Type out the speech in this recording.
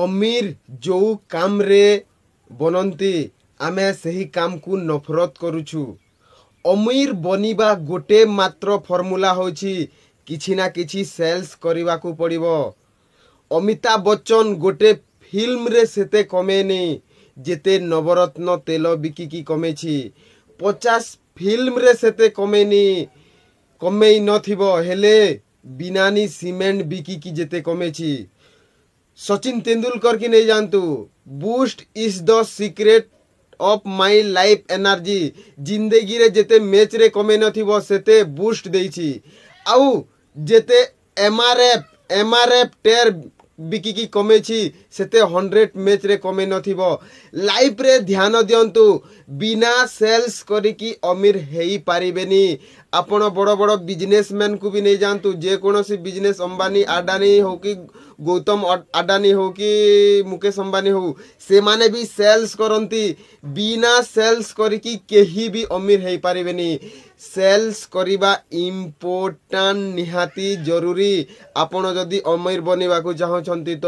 ଅମୀର ଯୋଉ କାମରେ ବନନ୍ତି, ଆମେ ସେହି କାମକୁ ନଫରତ କରୁଛୁ। ଅମୀର ବନିବା ଗୋଟେ ମାତ୍ର ଫର୍ମୁଲା ହେଉଛି କିଛି ନା କିଛି ସେଲ୍ସ କରିବାକୁ ପଡ଼ିବ। ଅମିତାଭ ବଚ୍ଚନ ଗୋଟେ ଫିଲ୍ମରେ ସେତେ କମେଇନି ଯେତେ ନବରତ୍ନ ତେଲ ବିକିକି କମେଇଛି। 50 ଫିଲ୍ମରେ ସେତେ କମେଇନି, କମେଇ ନଥିବ, ହେଲେ ବିନାନୀ ସିମେଣ୍ଟ ବିକିକି ଯେତେ କମେଇଛି। ସଚିନ ତେନ୍ଦୁଲକର କି ନେଇଯାଆନ୍ତୁ, "Boost is the secret of my life energy." ଜିନ୍ଦଗିରେ ଯେତେ ମ୍ୟାଚ୍ରେ କମେଇ ନଥିବ, ସେତେ ବୁଷ୍ଟ ଦେଇଛି। ଆଉ ଯେତେ ଏମ୍ଆର୍ଏଫ୍ ଟେର୍ ବିକିକି କମେଇଛି, ସେତେ 100 ମ୍ୟାଚ୍ରେ କମେଇ ନଥିବ। ଲାଇଫ୍ରେ ଧ୍ୟାନ ଦିଅନ୍ତୁ, ବିନା ସେଲ୍ସ କରିକି ଅମୀର ହେଇପାରିବେନି। ଆପଣ ବଡ଼ ବଡ଼ ବିଜନେସମ୍ୟାନକୁ ବି ନେଇଯାଆନ୍ତୁ, ଯେକୌଣସି ବିଜନେସ୍, ଅମ୍ବାନୀ ଆଡାନୀ ହଉ କି ଗୌତମ ଆଡାନୀ ହଉ କି ମୁକେଶ ଅମ୍ବାନୀ ହଉ, ସେମାନେ ବି ସେଲ୍ସ କରନ୍ତି। ବିନା ସେଲ୍ସ କରିକି କେହି ବି ଅମୀର ହେଇପାରିବେନି। ସେଲ୍ସ କରିବା ଇମ୍ପୋର୍ଟାଣ୍ଟ, ନିହାତି ଜରୁରୀ, ଆପଣ ଯଦି ଅମୀର ବନିବାକୁ ଚାହୁଁଛନ୍ତି ତ।